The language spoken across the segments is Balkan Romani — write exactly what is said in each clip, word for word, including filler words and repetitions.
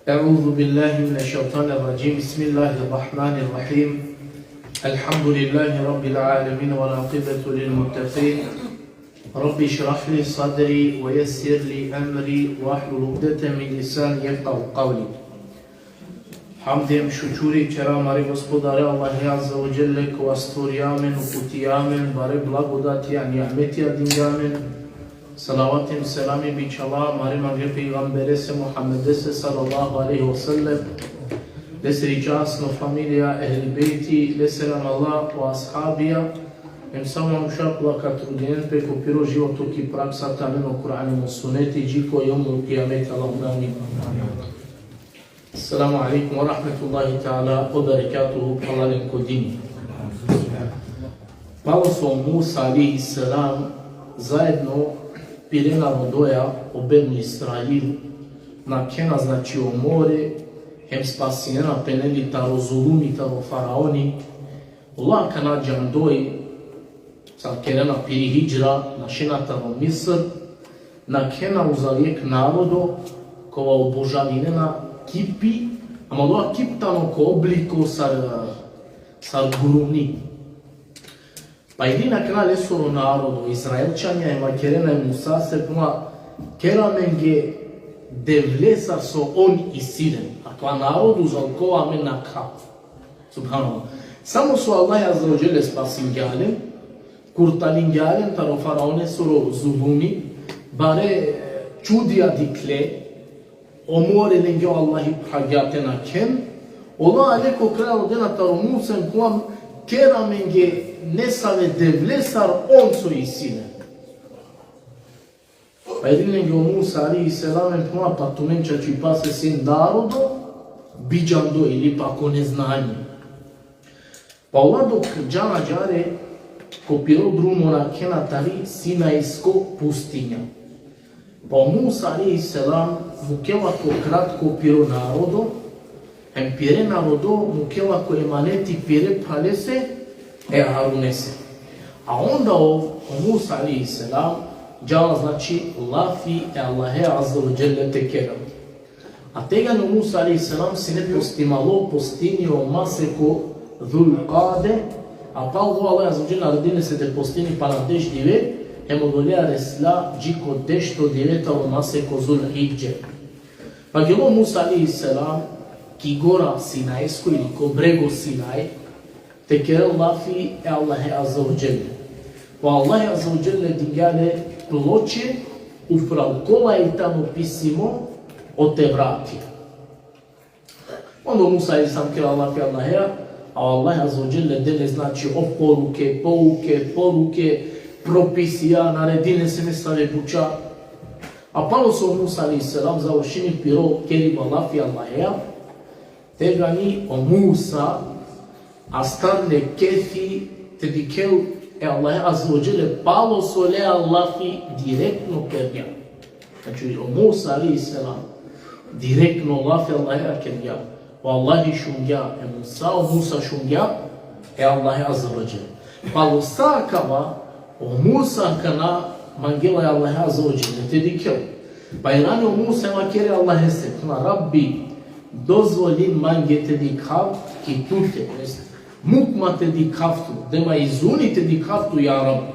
أعوذ بالله من الشيطان الرجيم. بسم الله الرحمن الرحيم. الحمد لله رب العالمين والعاقبة للمتقين. رب اشرح لي صدري ويسر لي أمري واحلل عقدة من لساني يفقهوا قولي. Hamdi hem šukuri ćera amare Gospodare Allahe Azze ve Dželle, kova stvorija amen, uputija amen, bare blagodatija, nimetija dingja amen. Salavati hem selami bičhala amare mange pejgamberese Muhammedese sallallahu alejhi ve sellem, lesiri časno familija, ehli bejti, lesere amala o ashabija, hem sa o manuša kola ka trudinen pe ko piro životo ki praksa te anen o Kur'ani hem o suneti, dži ko jevmul kijameti, Allahumme amin. Assalamu alejkum ve rahmetullahi teala ve berekatuhu, phralalen ko dini. Palo so Musa alejhi selam zaedno pire narodoja o Benu Israil nakhena, znači, o more, hem spasinena pe, neli, taro zulumi taro faraoni, ola akana džandoj, sar kerena piri hidžra, našena taro Misr, nakhena uzal jekh narodo, kova obožavinena kipi, ama ola kip tano ko obliko sar, sar grumni. Pa irini akana lesoro narodo, Izraelčanja, hem vakerena e Musase, phenena: Ker amenge devle sar so on isi len, akava narodo uzal kova amen nakha. Subhanallah. Samo so Allah Azze ve Dželle spasingja len, kurtaringja len taro faraonesoro zulumi, bare, e, čudija dikhle, o more lenge o Allahi phravgja te nakhen, ola ale ko kraj, rodena taro Musa hem phenena: Ker amenge nesave devle sar on so isi len. Pa irini lenge o Musa alejhi selam hem phenena: Pa tumen čačipase sin narodo bidžando ili pa ko neznanje. Pa ola dok džana džare, ko piro drumo nakhena tari Sinajsko pustinja. Pa o Musa alejhi selam mukela ko kratko piro narodo, hem pire narodo mukela ko emaneti pire phralese e Harunese. A onda o, o Musa alejhi selam džala, znači, lafi e Allahe Azze ve Dželle te kerel. A tegani o Musa alejhi selam sine postimalo, postini o masek o Zulkade, a palo o Allah Azze ve Dželle naredini lese te postini pana deš dive, hem odolea resla dži ko dešto dive taro masek o Zulhidže. Pa gelo Musa alejhi selam ki gora Sinajsko ili ko brego Sinaj, te kerel lafi e Allahe Azze ve Dželle. Pa o Allahe Azze ve Dželle dingja le ploče, upral kolaj tano pisimo o Tevrati. Onda o Musa alejhi selam kerela lafi e Allahea, a o Allahe Azze ve Dželle dela le, znači, o poruke, pouke, poruke, propisija, naredini lese nesave buča. A palo so o Musa alejhi selam završini piro keriba lafi e Allahea, tegani o Musa astar le kefi te dikhel e Allahe Azze ve Dželle, palo so lea lafi direktno kergja. Znači, o Musa alejhi selam direktno lafi e Allahea kergja. O Allahi šungja e Musa, o Musa šungja e Allahe Azze ve Dželle. Palo sa akava, o Musa akana mangela e Allahe Azze ve Dželle te dikhel. Pa irani o Musa hem vakeri e Allahese, phenela: Rabbi, dozvolin mange te dikhav ki tute, to jest, muk ma te dikhav tu, de ma izuni te dikhav tu, ja Rabbi.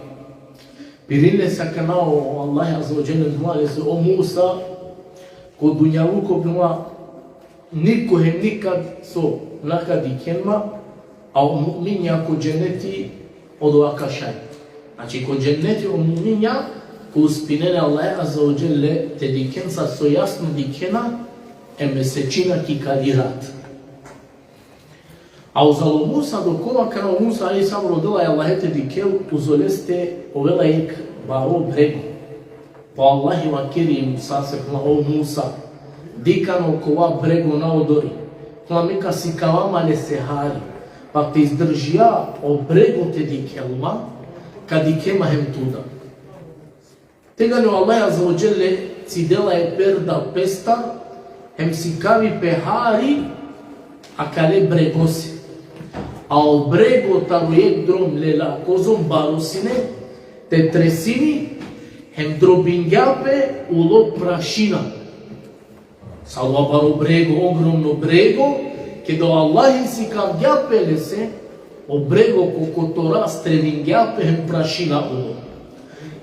Pirini lese akana o Allahi Azze ve Dželle, phenela lese: O Musa, ko dunjaluko, phenela, niko hem nikad so na ka dikhen ma, a o mu'minja ko dženeti odova ka šaj. Znači, ko dženeti o mu'minja ka uspinen e Allahe Azze ve Dželle te dikhen sar so jasno dikhena e mesečina ki kali rat. A uzalo Musa, dok ola akana o Musa alejhi selam rodela e Allahe te dikhel, uzo leste ovela jekh baro brego. Pa o Allahi vakeri e Musase, phenela: O Musa, dikh ano kova brego na odori. Phenela: Me ka sikava ma lese hari. Pa te izdržija o brego te dikhel ma, ka dikhe ma hem tu da. Tegani o Allah Azze ve Dželle cidela e perda pestar, hem sikavi pe hari akale bregose. A o brego taro jekh drom lela kozom baro sine, te tresini, hem drobingja pe ulo prašina. Sar o baro brego, ogromno brego, keda o Allah sikavgja pe lese, o brego ko kotora strevingja pe hem prašina ulo.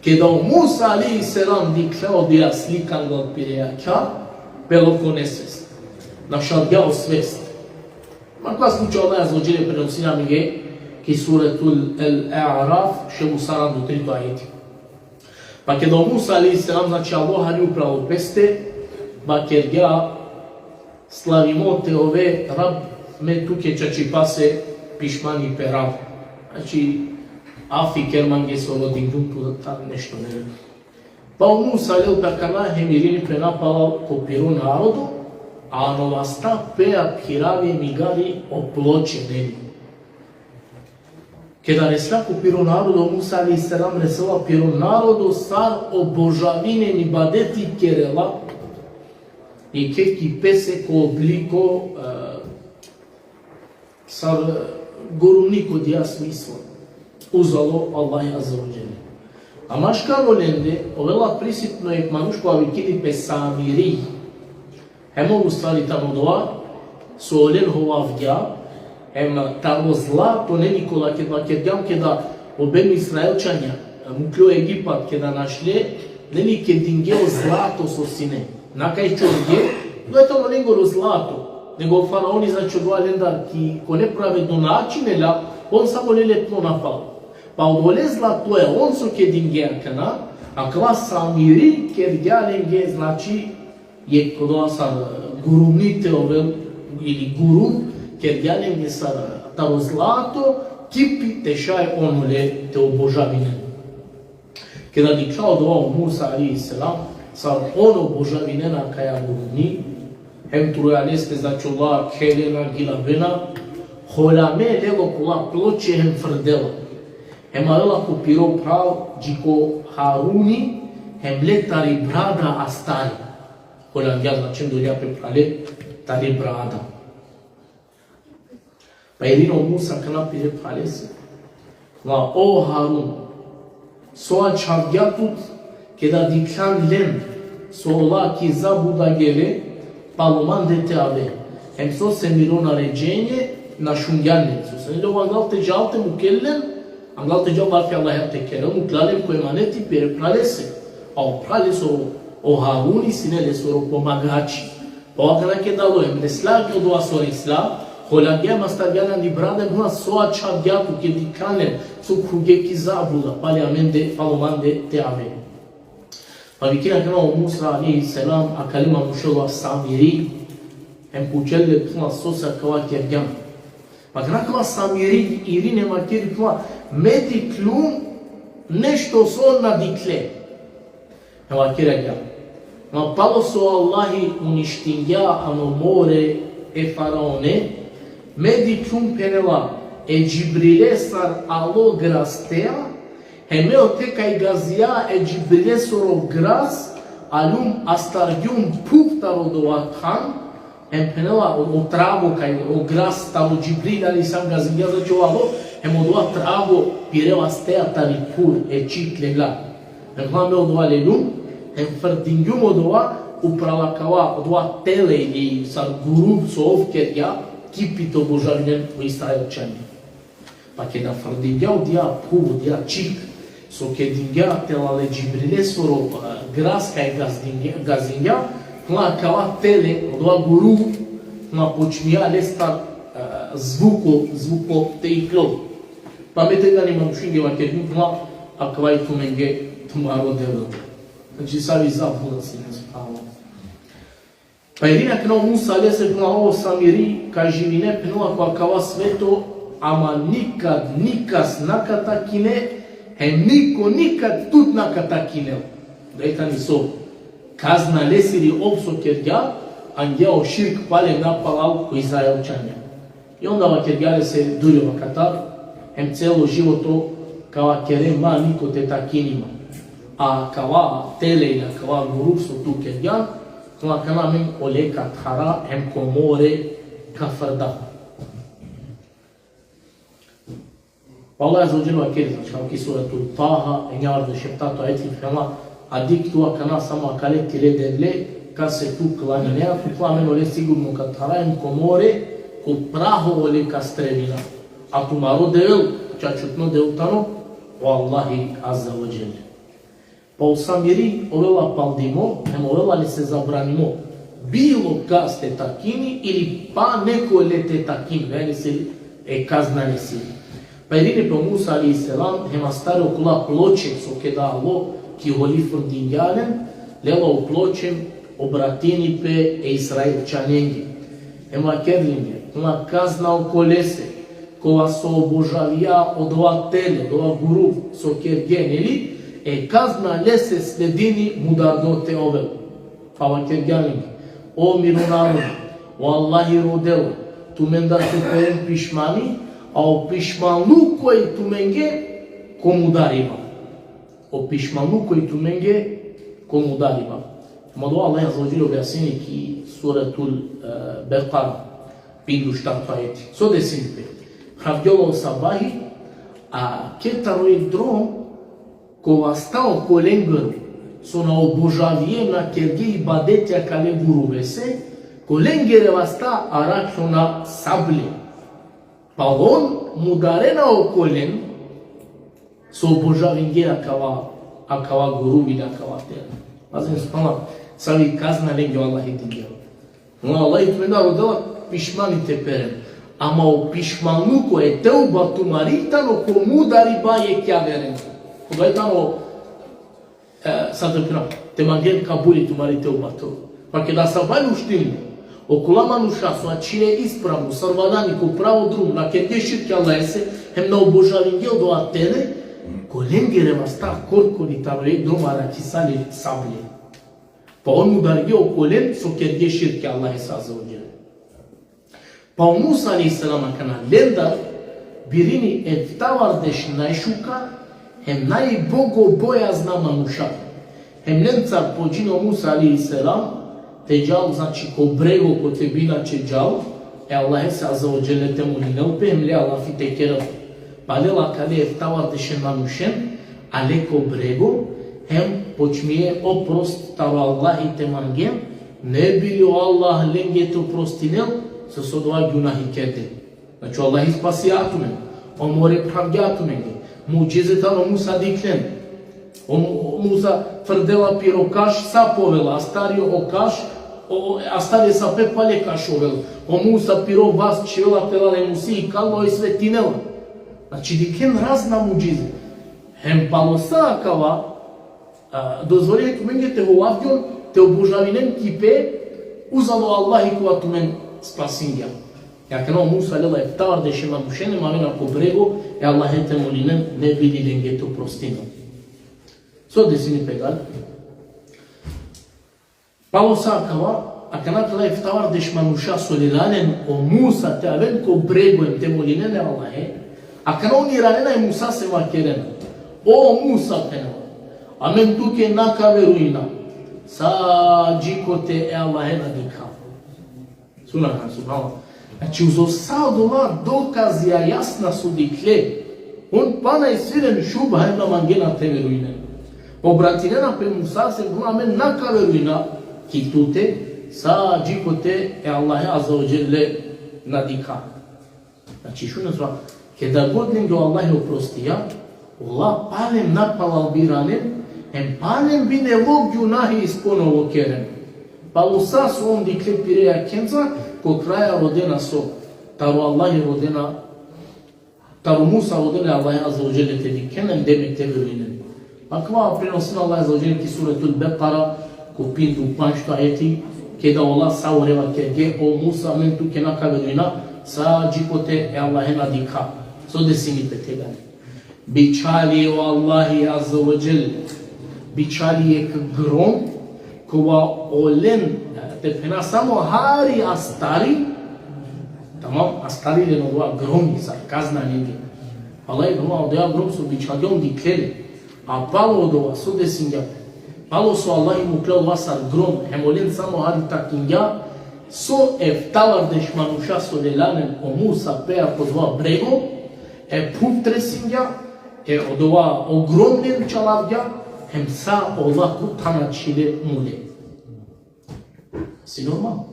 Keda o Musa alejhi selam dikhlja odija slika anglal pire jakha, pelo ko nesvest. Našavgja o svest. Ma kova slučaj Allah azze ve dželle prenosini amenge ki suretul El-A'raf, šel u saranda u trito ajeti. Pa keda o Musa alejhi selam, znači, alo hari upral peste, vakergja: Slavimo te ove Rab, me tuke čačipase pišmani perav. Znači, afi ker mange so rodingjum tu, ta nešto, ne. Pa o Musa lel pe akana hem irini pe napalal ko piro narodo, a ano vasta pea phiravi hem igari o ploče, neli. Keda resla ko piro narodo, o Musa alejhi selam resela piro narodo sar obožavinen, ibadeti kerela, jekhe ki pese ko obliko, e, sar gurumnik odija smisla. Uzalo Allah azze ve dželle. A maškar olende, ovela prisutno jekh manuš kova vikini pe Samiri. Hem ov u stvari tano odova so olen hovavgja, hem taro zlato, neli, kola keda vakergjam keda o Benu Israilčanja, e, muklje o Egipat, keda našle, neli, kedingje o zlato so sine. Na kaj čorgje, no e tano lengoro zlato. Nego o faraoni, znači, odova lendar ki ko nepravedno način lela, on samo lele plo napal. Pa odole zlatoja, on so kedingje akana, akava Samiri kergja lenge, znači, jekh odova sar gurumni te ovel, ili gurum, kergja lenge sar taro zlato, kipi te šaj on ole te obožavinen. Keda dikhlja odova o Musa alejhi selam, sar on obožavinena akaja gurumni, hem troja leste, znači, ola khelena, gilavena, holame lel okola ploče hem frdela. Hem avela ko piro phral, dži ko Haruni, hem le tari brada astari. Holamgja, znači, hem dolgja pe phrale tari brada. Pa irini o Musa akana pire phralese. Va o Harun, so ačhavgja tut, keda dikhljan len so ola ki zabluda gele, palo mande te ave. Hem sose miro naredženje na šungjan len. Sose len ov anglal te džal te mukel len, anglal te džal lafi Allaheja te kerel, mukla len ko emaneti pire phralese. A o phralese o, o Haruni sine lesoro pomagači. Pa akana keda alo hem resla odova so resla, holamgja hem astargja le ani brada, hem: Musa, so ačhavgja tut keda dikhljan len so khuvge ki zabluda, pali amende, palo mande te ave. Pa vikini akana o Musa alejhi selam akale manuše, odova Samiri, hem pučel le, phenela: Sose akava kergjan? Pa akana akava Samiri irini hem vakeri, phenela: Me dikhlum nešto so on na dikhle. Hem vakergja: Ma palo so Allahi uništingja ano more e faraone, me dikhlum, phenela, e Džibrile sar alo grastea, hem me ote kaj gazija e Džibrilesoro gras, aljum, astargjum phuv taro odova than, hem, phenela, o, o trago kaj o gras taro Džibril alejhi selam gazingja, znači, ov alo, hem odova trago pire vastea tari phuv e čhik lela. Hem, phenela, me odova leljum, hem frdingjum odova upral akava, odova tele ili sar gurum so ov kergja, kipi te obožavinen o Izraelčanja. Pa keda frdingja odija phuv, odija čhik, so kedingja telale Džibrilesoro, e, gras kaj gazdingja, gazingja, phenela, akava tele, odova gurum, phenela, počmija lestar, e, zvuko, zvuko te iklol. Pa me tegani manušenge vakergjum, phenela, akava i tumenge tumaro Devel. Znači, savi zabluda sine, subhanallah. Pa irini akana o Musa lese, phenela: O Samiri, ka živine, phenela, ko akava sveto, ama nikad nikas na ka takine, hem niko nikad tut na ka takinel. Daj tani so kazna lesiri, ov so kergja, angja o širk pale napalal ko Izraelčanja. I onda vakergja lese: Duri akatar, hem celo životo ka vakere: Ma niko te takini ma. A akava tele ili akava gurum so tu kergjan, phenela, akana amen ole ka thara hem ko more ka frda. Pa Allah azze ve dželle vakeri, znači, ki suretul Taha, enjavardeš eftato ajeti, phenela: A dikh tu akana samo akale tire devle, Ka se tu klanine, a tu kla amen ole sigurno ka tara, em ko more, ko praho ole ka stremina. A tumaro Devel, čačutno Devel tano, o Allahi Azze ve Dželle. Pa o sa miri ovela paldimo, em ovela lese zabranimo bilo kas te takini ili pa neko le te takini, veni se e kazna lesi. Pa irini pe o Musa alejhi selam, hem astari okola ploče so keda alo ki holi frdingja len, lela o ploče, obratini pe e Israilčanenge. Hem vakerlenge, koma kazna okolese, kova so obožavija odova tele, odova guruv, so kergje, neli, e kazna lese sledini mudardo te ovel. Pa vakergja lenge, o miro narodo, o Allahi rodela tumendar te peren pišmani, a o pišmanluko i tumenge ko mudariba. O pišmanluko i tumenge ko mudariba. Ama dova Allah Azze ve Dželle objasnini ki Suratul, e, Bekara, pinda u štarto ajeti. So desini pe? Phravgjola o sabahi, a ked taro jek drom, ko vasta okolengoro so na obožavije, na kergje ibadeti akale guruvese, kolengere vasta arakhljona sablje. Pa on mudarena okolen so obožavingje akava, akava guruv ili akava tele. Pazen, subhanallah, savi kazna lenge o Allahi dingja. No, Allah i tumendar rodela pišmani te peren. Ama o pišmanluko, e teuba tumari tano ko mudariba jekh javeren. Ko daj tano, e, sa te phena, te mangen kabuli tumari teuba to. Pa keda sabaj uštini, okola manuša so ačhile ispravno, sar valjani, ko pravo drum, na kergje širk Allahese, hem na obožavingje odova tele, kolengere vasta korkori taro e drom arakhisale sablje. Pa on mudargje okolen so kergje širk Allahese Azze ve Dželle. Pa o Musa alejhi selam akana lendar birini eftavardeš najšukar, hem najbogobojazna manuša. Hem lencar počini o Musa alejhi selam te džal, znači, ko brego kote bi inače džal, e Allahese Azze ve Dželle te molinel pe, hem lea lafi te kerel. Pa lela akale eftavardeš manušen, ale ko brego, hem počmije oprost taro Allahi te mangen, ne bi li o Allah lenge te oprostinel, so so dova gunahi kerde. Znači, o Allahi spasija tumen, o more phravgja tumenge, mudžize taro Musa diklen. O Mu-, o Musa frdela piro kaš, sap ovela, astari o kaš, o, astari sape pale kaš ovel. O Musa piro vas čhivela, pela le musi i kalno i svetinela. Znači, dikhen razna mudžize. Hem palo sa akava, a, dozvolini tumenge te hovavgjon, te obožavinen ki pe, uzalo Allahi kova tumen spasingja. Akana o Musa lela eftavardeš manušen, hem avena ko brego, e Allahe te molinen, ne bi li lenge te oprostinel. So desini pe dalje? Palo sa akava, akana tela eftavardeš manuša so lela len o Musa te aven ko brego hem te molinen e Allahe, akana on iranena e Musase vakerena. O Musa, phenela, amen tuke na ka verujna, sa dži kote e Allahe na dikha. Subhanallah, subhanallah. Znači, uzo sa odola dokazija jasna so dikhle, on pana isi len šubha hem na mangena te verujnen. Obratinena pe Musase, phenena, amen na ka verujna ki tute, sa dži kote e Allahe Azze ve Dželle na dikha. Znači, šunen so, keda god lenge o Allahi oprostija, ola palem na palal bi iranen, hem palem bi nevo gunahi ispolnovo keren. Palo sa so on dikhle pire jakhenca, ko kraja rodena so, taro Allahi rodena, taro Musa rodena e Allahe Azze ve Dželle te dikhen, hem demek te verujnen. Akava prenosini Allah Azze ve Dželle ki Suretul Bekara, ko pinda u pandžto ajeti, keda ola sa ore vakerge, o Musa, amen tuke na ka verujna, sa dži kote e Allahe na dikha. So desini pe tegani? Bičhali o Allahi Azze ve Dželle, bičhali jekh grom, kova olen, te phena, samo hari astari, tamam, astari len odova gromi, sar kazna lenge. Allah, phenela, odova grom so bičhalgja on dikhle le. A palo odova so desingja pe? Palo so Allah i mukhlja odova sar grom, hem olen samo hari takingja, so eftavardeš manuša so lela len o Musa pe ko odova brego, e phuv tresingja, e odova o grom len čalavgja, hem sa ola ko than ačhile mule. Si normalno.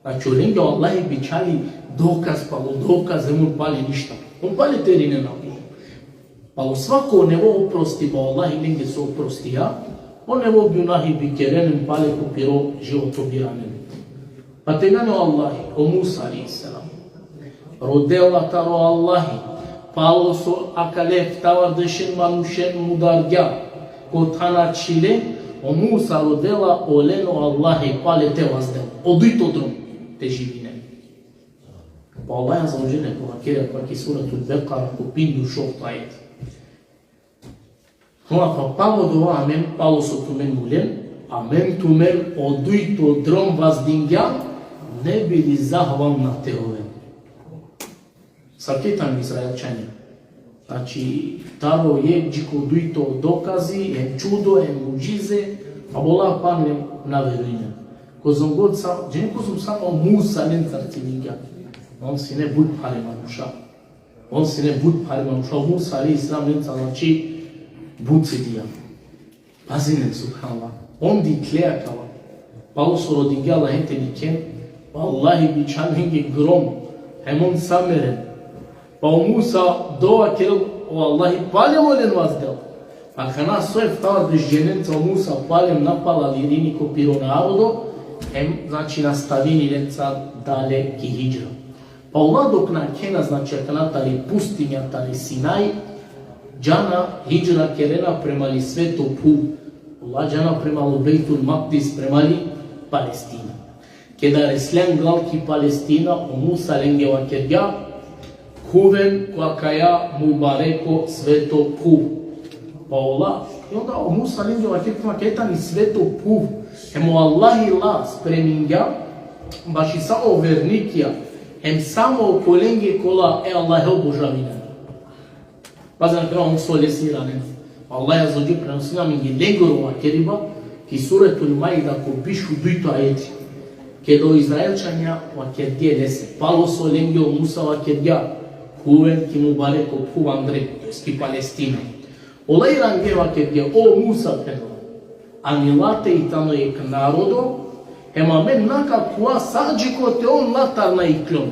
Znači, olenge o Allahi bičhali dokaz palo dokaz, em on pale ništa. On pale te irinen na Bogu. Palo svako nevo oprosti, pa o Allahi lenge so oprostija, o nevo gunahi bi keren, em pale ko piro životo bi iranen. Pa tegani o Allahi, o Musa alejhi selam rodela taro Allahi, palo so akale eftavardeš manušen mudargja, ko thana čhile, o Musa rodela olen o Allahi pale te vazdel. O dujto drom te živinen. Pa Allah azze ve dželle ko vakergja, pa ki Suratul Bekara, ko pinda u šovto ajet. Huma, pa palo dova amen, palo so tumen mulen, amen tumen o dujto drom vazdengjam, ne bi li zahvalna te oven. Sar keda tane Izraelčanja. Znači, taro jekh dži ko dujto dokazi, em čudo, em mudžize, a bola pale na verujnen. Kozom god sa, džene kozom sa o Musa lencar cidingja. On sine but phare manuša. On sine but phare manuša. O Musa alejhi selam lenca, znači, but cidija. Pazinen, subhanallah. On dikhlja akava. Palo so rodingja Allahen te dikhen, vallahi bičhal lenge grom. Hem on sa meren. Pa o Musa dova kerel, o Allahi palem olen vazdel. Akana so eftavardeš dženenca o Musa palem napalal irini ko piro narodo, hem, znači, nastavini lenca dalje ki hidžra. Pa ola dok nakhena, znači, akana tari pustinja, tari Sinaj, džana hidžra kerena prema li sveto phuv. Ola džana prema lo Bejtul Makdis, prema li Palestina. Keda resle angal ki Palestina, o Musa lenge vakergja: Khuven ko akaja mubareko sveto phuv. Pa ola, i onda o Musa lenge vakergja: Keda tani sveto phuv, hem o Allahi la spremingja baši sa o vernikija, hem samo okolenge kola e Allahe obožavinen. Pazinen akana on so lesi iranen. Allah azze ve dželle prenosini amenge lengoro vakeriba, ki Suretul Maida ko biš u dujto ajeti. Keda o Izraelčanja vakergje lese, palo so lenge o Musa vakergja: Khuven ki mubareko phuv andre, to jest ki Palestina. Ola irangje vakergje: O Musa, phenela, ani late i tano jekh narodo, hem amen na ka khuva sa dži kote on latar na ikljon.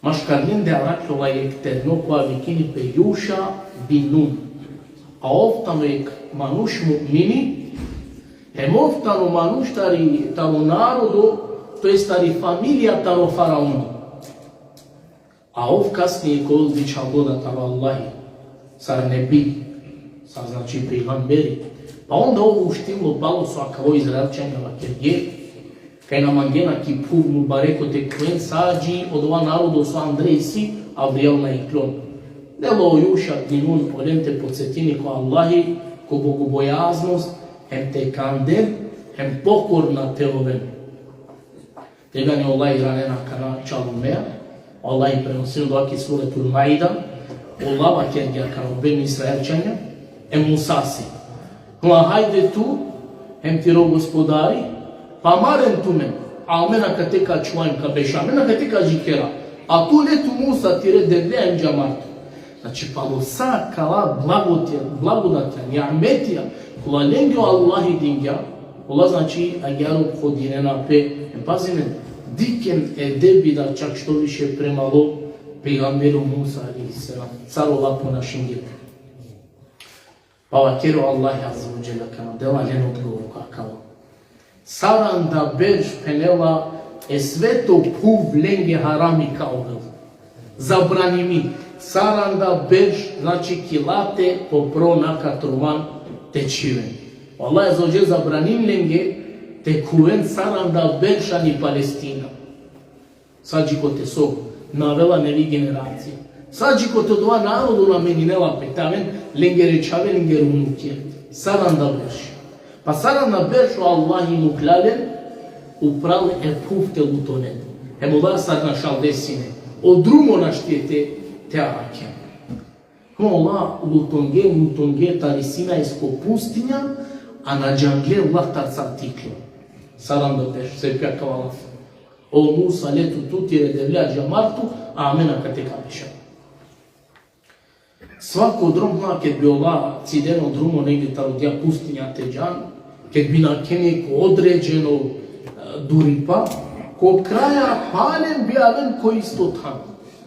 Maškar lende arakhlola jekh terno kova vikini pe Juša bin Nun. A ov tano jekh manuš mu'mini, hem ov tano manuš tari, taro narodo, to jest tari familija taro faraoni. A ov kasnije ka ovel bičhaldo da taro Allahi, sar nebi, sar, znači, pejgamberi. Pa onda ov uštilo palo so akava o Izraelčanja vakergje, kaj na mangena ki phuv mubareko te khuven sa dži odova narodo so andre isi, avrijal na ikljon. Lelo o Juša bin Nun olen te podsetini ko Allahi, ko bogobojaznost, hem te kanden, hem pokorna te oven. Tegani ola iranena akana čalumea, Allah i prenosini dova ki Suretul Maida, ola vakergja akana o Beni Israelčanja e Musase: Hla, hajde tu, hem tiro Gospodari, pa maren tumen, a amen akate ka čhuva hem ka beša, amen akate ka džikera, a tu le tu Musa tire Devle hem džamar tu. Znači, palo sa akala blagodatja, blagodatja, ni'metija, kola lenge o Allahi dingja, ola, znači, agjaar ophodinena pe, e, pazinen, dikhen edebi da čak što više prema lo pejgamberi Musa alejhi selam, sar ola ponašingje pe. Pa vakeri o Allah azze ve dželle akana, dela len odgovor ko akava. Saranda berš, phenela, e sveto phuv lenge harami ka ovel. Zabranimi. Saranda berš, znači, ki late po pro na ka trovan te čhiven. Allah azze ve dželle zabranin lenge te khuven saranda berš ani Palestina. Sa dži kote so na avela nevi generacija. Sa dži kote odova narodo na meninela pe, te aven lengere čhave, lengere unukija. Saranda berš. Pa saranda berš o Allahi mukhlja len upral e phuv te lutonen. Hem ola sar našalde sine. O drumo našti te, te arakhen. Hem ola lutongje, lutongje tari Sinajsko pustinja, a na džangle latar sar te ikljon. Saranda berš, se pja kava laf. O Musa, le tu, tu tire Devle, a džamar tu, a amen akate ka beša. Svako drom, ma, ked bi ola cidena o drumo negde taro odija pustinja te džan, Ked bi nakhen ko određeno, e, duripa, ko kraja palem bi aven ko isto than.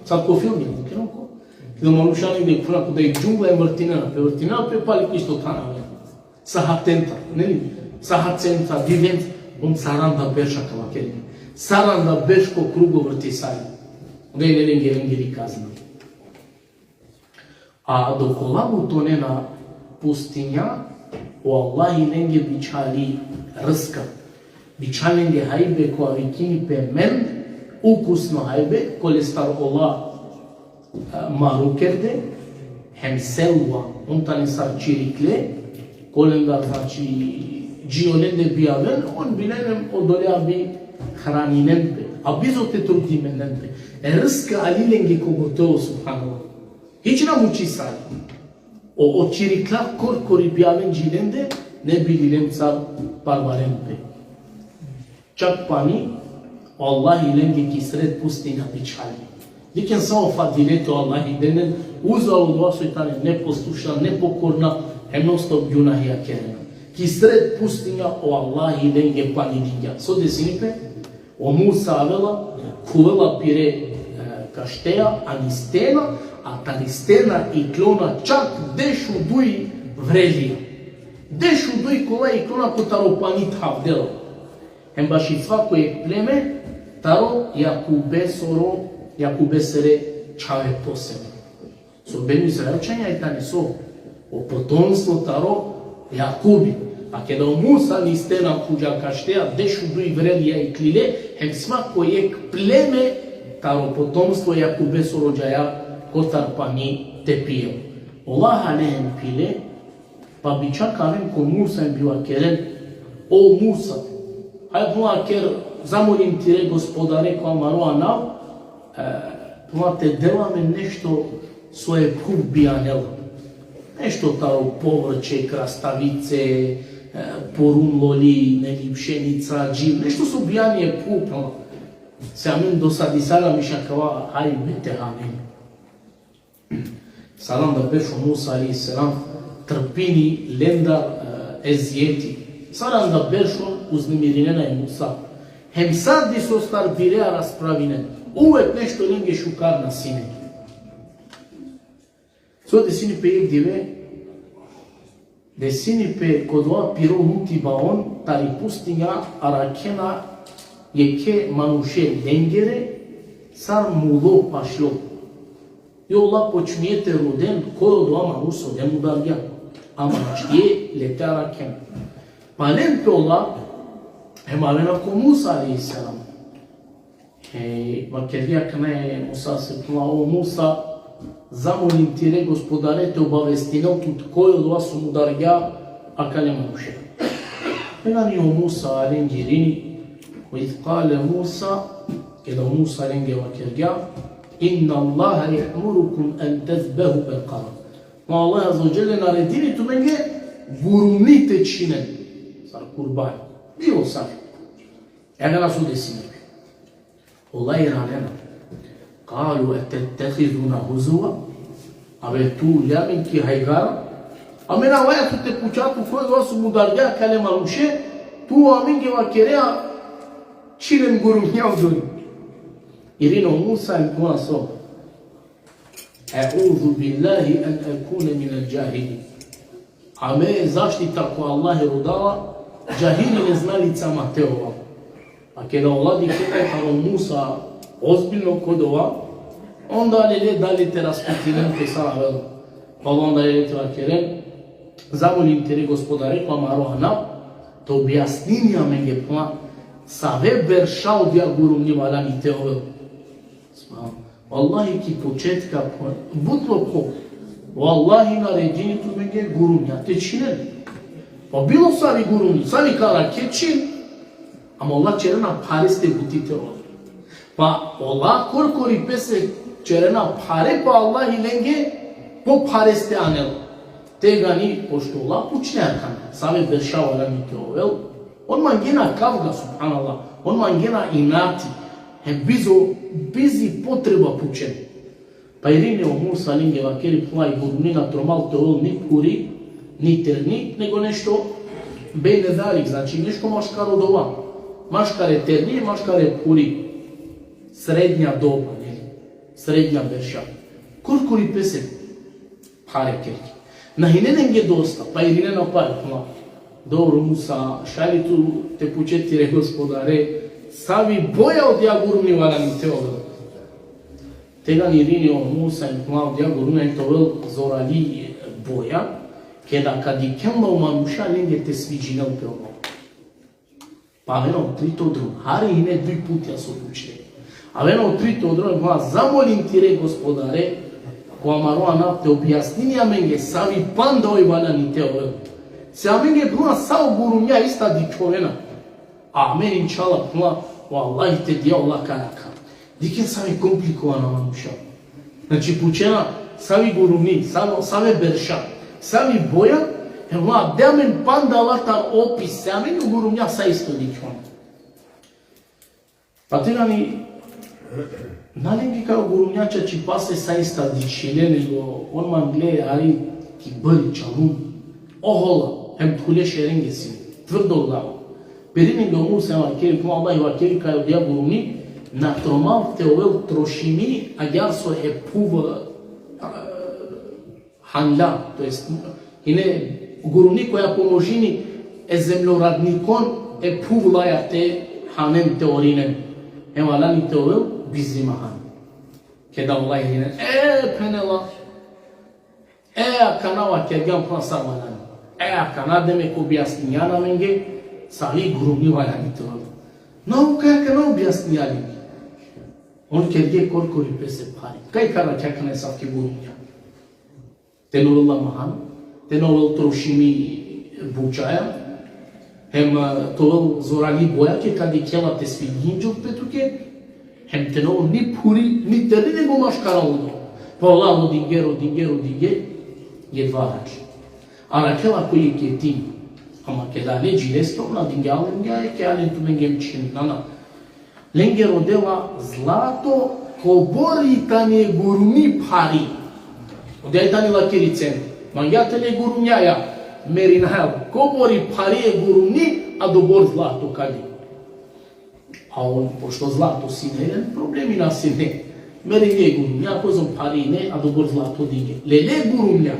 Sar ko filmi, ne keno ko. Ked manuša negde khuvena ko daj džungla, e vrtinena pe, vrtinena pe, pali ko isto than aven. Sahatenca, neli? Sahatenca, divenca, on saranda berš akava kerena. Saranda berš ko krugo vrtisari. Onda i lenge, lenge i kazna. A dok ola butonena pustinja, o Allahi lenge bičhali rska. Bičhali lenge hajbe kova vikini pe mend, ukusno hajbe, kolestar ola, a, maru kerde, hem selva, on tane sar čirikle, kolendar, znači, dži olende bi aven, on bi len hem odolea bi hraninen pe. A bizo te trudinen pe. E rska ali lenge ko gotelo, subhanallah. Hič na mučisali. O, o čirikla korkori bi aven dži lende, ne bi li len sar parvaren pe. Čak pani, o Allahi lenge ki sred pustinja bičhali. Dikhen sa o fadileti o Allahi denen, uzalo dova soj tane neposlušna, nepokorna, hem non stop gunahija kerena. Ki sred pustinja o Allahi lenge pani dingja. So desini pe? O Musa avela, khuvela pire, e, kašteja, ani stena, a tari stena iklona čak dešuduj vrelija. Dešuduj kola iklona kotaro pani thavdela. Hem baši svako jek pleme taro Jakubesoro, Jakubesere čhave posebno. So Benu Israilčanja i tane so, o potomstvo taro Jakubi. A keda o Musa ani stena khuvgja kašteja, dešuduj vrelija iklile, hem svako jek pleme taro potomstvo Jakubesoro džaja kotar pani te pijel. Ola hale hem pile, pa bičha ka aven ko Musa hem bi vakeren: O Musa, hajde, phenela, ker, zamolin tire Gospodare ko amaro anav, e, phenela, te del amen nešto so e phuv bi anela. Nešto taro povrće, krastavice, e, purun loli, neli, pšenica, dživ, nešto so bi ani e phuv, phenela. Se amen dosadisali amen akava hajbe te hanen. Saranda berš o Musa alejhi selam trpini lendar, e, ezijeti. Saranda berš on uznemirinena e Musa. Hem sa disostar birea raspravinen. Uvek nešto lenge šukar na sine. So desini pe jek dive, desini pe ko dova piro mutiba, on tari pustinja arakhena jekhe manuše lengere sar mulo pašlo. I ola počmije te roden koj odova manuš so le mudargja. Ama čhije le te arakhen. Palen pe ola, hem avena ko Musa alejhi selam. E, vakergja akana e Musase, phenela: O Musa, zamolin tire Gospodare te obavestinel tut koj odova so mudargja akale manuše. Tegani o Musa alen irini, ve iz kale Musa, keda o Musa lenge vakergja: Inna Allahe je'murukum en tezbehu bekara. Ma Allah azze ve dželle naredini tumenge gurumni te čhinen. Sar kurban. Bilo sar. Akana so desini pe. Ola iranena. Kalu etettehizuna huzuva. Ave, tu le amen ki hajgara? Amen avaja tut te pučha tut koj odova so mudargja akale manuše, tu amenge vakerea čhinen gurumnja odori. Irini o Musa hem phenela so: E'uzu billahi en ekune minel džahilin. A me zaštita ko Allahi rodava, džahili, neznalica ma te ovav. A keda ola dikhena kaj o Musa ozbiljno ko dova, onda lele dalje te raspitinen pe sar avela. Pa onda lele te vakeren: Zamolin tire Gospodare ko amaro anav te objasnini amenge, phenela, save berša odija gurumni valjani te ovel. Subhanallah. Vallahi ki početka, but lokho, vallahi naredini tumenge gurumnja te čhinen. Pa bilo savi gurumni, savi ka arakhe, čhin, ama ola ćerena phareste buti te ovel. Pa ola korkori pese ćerena phare, pa Allahi lenge po phareste anel. Tegani, pošto ola pučle akana, save berša valjani te ovel, on mangena kavga, subhanallah, on mangena inati, hem bizo, bizi potreba pučen. Pa irini o Musa lenge vakeri: Phenela, i gurumni na tromal te ovel ni phuri, ni terni, nego nešto Bejne zalik, znači nešto maškar odova. Maškar e terni, maškar e phuri. Srednja doba, neli? Srednja berša. Korkori pese phare kergje. Na hine lenge dosta, pa irinena pare, phenela: Dobro, Musa, šaj li tu te puče tire Gospodare, savi boja odija gurumni valjani te ovel? Tegani irini o Musa hem phenela: Odija gurumnja te ovel zorali boja, keda ka dikhen la o manuša, lenge te sviđinel pe odova. Pa avena o trito drom, hari hine duj putja so pučle. Avena o trito drom, ma zamolin tire Gospodare, ko amaro anav te objasnini amenge savi panda oj valjani te ovel. Se amenge, phenela, sa o gurumnja ista dikhjovena. A amen inšallah, phenela, o Allah te dija ola ka rakha. Dikhen savi komplikovana manuša. Znači, pučena savi gurumni, savo, save berša, savi boja, hem phenela, de amen panda latar opis, se amen o gurumnja sa isto dikhjona. Pa tegani, na lenge kaj o gurumnja čačipase sa ista dikhile, nego on mangle hari ki bari čalum. Ohola, hem thule šerenge sine, tvrdo glavo. Perinenge o Musa hem vakeri, phenela: Allahi vakeri kaj odija gurumni na tromal te ovel trošimi, agjaar so e phuv, a, hanla, to jest, hine gurumni koja pomožini e zemljoradnikon e phuv laja te hanen, te orinen. Hem valjani te ovel bizi mahani. Keda ola irinen, e, phenela, e, akana vakergjan, phenela, sa valjani. E, akana demek objasningjan amenge savi gurumni valjani te ovel. Na, o kaj akana objasningja lenge. On kergje korkori pese phari. Kaj ka rakha akana asavke gurumnja? Te na ovel la mahan, te na ovel trošimi bučaja, hem, e, te ovel zorali boja, keda dikhela te sviđinel pe tuke, hem te na ovel ni phuri, ni terni, nego maškar odova. Pa ola rodinge, rodinge, rodinge, jedva arakhle. Arakhela ko jekh jetim. Ama keda ale dži leste, na dingja lenge, e, kaj alen tumenge mčhini, na, na. Lenge rodela zlato, kobori tani e gurumni phari. Odija tani lakiri cena. Mangja te le gurumnjaja, merinaja la. Kobori phari e gurumni, adobor zlato ka le. A on, pošto zlato sine, len problemi na sine. Meringe e gurumnja, kozom phari ine, adobor zlato dinge. Lele gurumnja,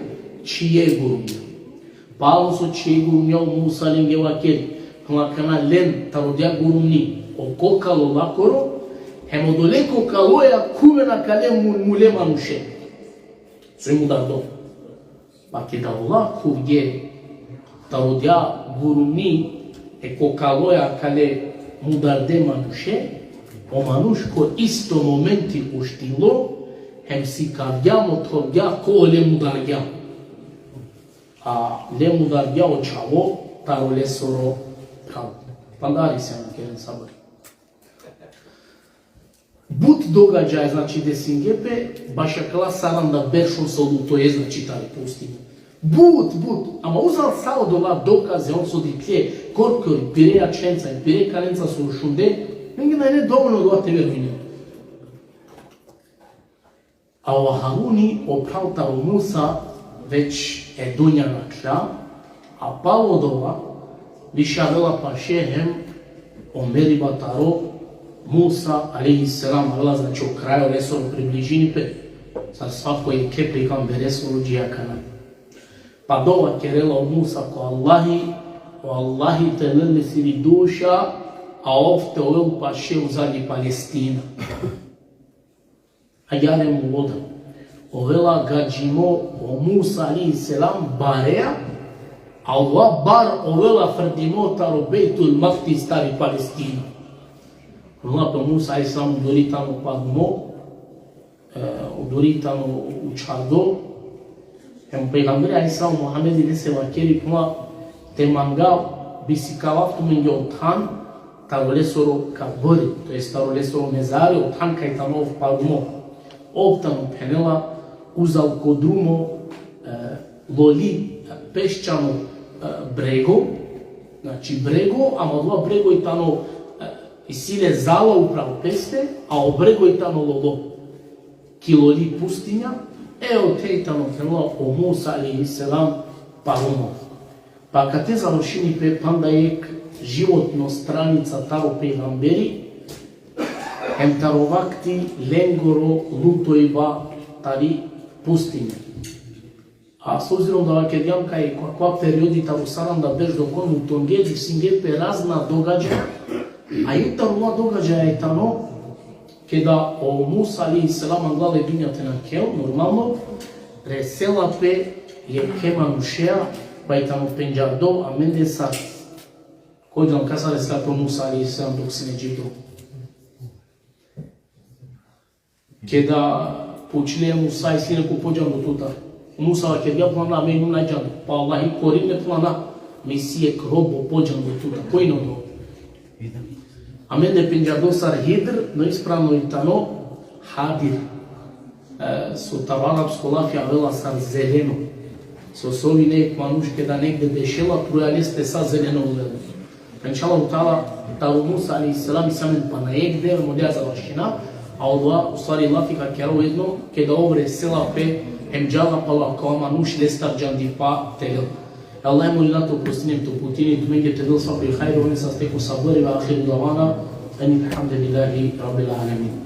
čhije gurumnja. Palo so čhije gurumnja, o Musa lenge vakeri, phenela: Akana len taro odija gurumni o kokalo lakoro, hem odole kokaloja khuvena kale mul-, mule manuše. Soj mudardo. Pa keda ola khuvge taro odija gurumni e kokaloja kale mudarde manuše, o manuš ko isto momenti uštilo, hem sikavgja, mothovgja, ko ole mudargja. A le mudargja o čhavo taro lesoro phral. Pandari se na keren sabari. But događaja, znači, desinge pe baš akala saranda beršo so lutoje, znači, tari pustinja. But, but. Ama uzal sa odola dokaze, on so dikhle korkori, pire ačhenca, pire kanenca so šunde, lenge nane dovoljno odola te verujne. A o Haruni, o phral taro Musa, već e dunja nakhla, a palo odova više avela paše hem o meriba taro Musa alejhi selam, avela, znači, o kraj olesoro približini pe, sar svako jekhe pejgamberesoro dži akana. Pa dova kerela o Musa ko Allahi, o Allahi te lel lesiri duša, a ov te ovel paše uzal i Palestina. Agjaar hem ola da. Ovela gadžimo o Musa alejhi selam bareja, a ova bar ovela frdimo taro Bejtul Makdis, tari Palestina. Ola pe Musa alejhi selam udori tano padmo, e, udori tano učhardo, hem pejgamberi alejhi selam Muhamedi lese vakeri, phenela, te manga, bi sikavav tumenge o than taro lesoro kabri, to jest taro lesoro mezari, o than kaj tano ov padmo. Ov tano, phenela, uzal ko drumo, e, loli, e, peščano, e, brego, znači brego, ama odola brego i tano, e, isi le zala upral peste, a o brego i tano lolo. Ki loli pustinja, e ote i tano, phenela, o Musa alejhi selam parumo. Akate završini pe panda jekh životno stranica taro pejgamberi, hem taro vakti lengoro lutojba tari pustinja. A s obzirom da vakergjam kaj ko akava periodi taro saranda berš dok on lutongje, desingje pe razna događaja, a jekh taro ola događaja tano, keda o Musa alejhi selam anglal e dunja te nakhel, normalno, resela pe jekhe manušea, pa i tano pendžardo amende sar. Koj džanel kasar resela pe o Musa alejhi selam dok sine dživdo? Keda pučle e Musa: Isi li neko podžando tutar? O Musa vakergja: Phrala, me naj džanav. Pa Allahi korine, phrala, me isi jekh robo podžando tutar. Koj ine odova? Amende pendžardo sar Hidr, no ispravno i tano Hadir. E, so taro arapsko lafi avela sar zeleno. So, so vine jekh manuš keda negde bešela, trujal leste sa zeleno ovel. Inšallahu teala, taro Musa alejhi selam isi amen pana jekh deo, hem odoja završina, a odova, u stvari, lafi ka kera ujedno, keda ov resela pe hem džala palo akava manuš lestar džandipa te lel. Allah molina te oprostini, te uputini, tumenge te del svako hajri, oven saste ko sabri, ve ahiru davana enil hamdulillahi rabbil alemin.